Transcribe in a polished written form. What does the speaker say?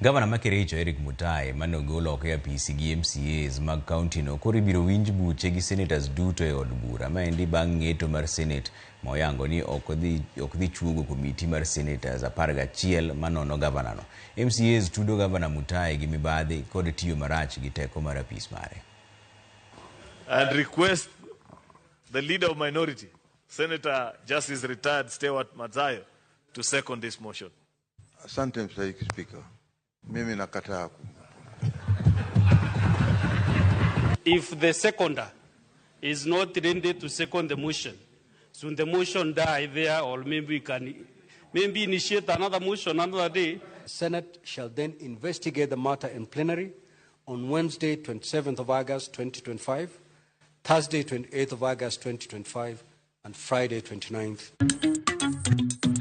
Gavana ma Kericho Eric Mutai mane ogol oko e apisi gi MCAs mag kaunti no koro ibiro winj buche gi senators duto e od bura. Maendi bang' ng'eto mar Senate ma oyango ni ok dhi chuogo komiti mar senators 11 manono gavanano. MCAs tudo Gavana Mutai gi mibadhi kod tiyo marach gi teko mar apis mare. And request the leader of minority, Senator Justice Retired Stewart Madzayo, to second this motion. Asante Mstahiki Spika, mimi nakataa. If the seconder is not ready to second the motion, so the motion die there, or maybe we can maybe initiate another motion another day. Senate shall then investigate the matter in plenary on Wednesday, 27th of August, 2025, Thursday, 28th of August, 2025, and Friday, 29th.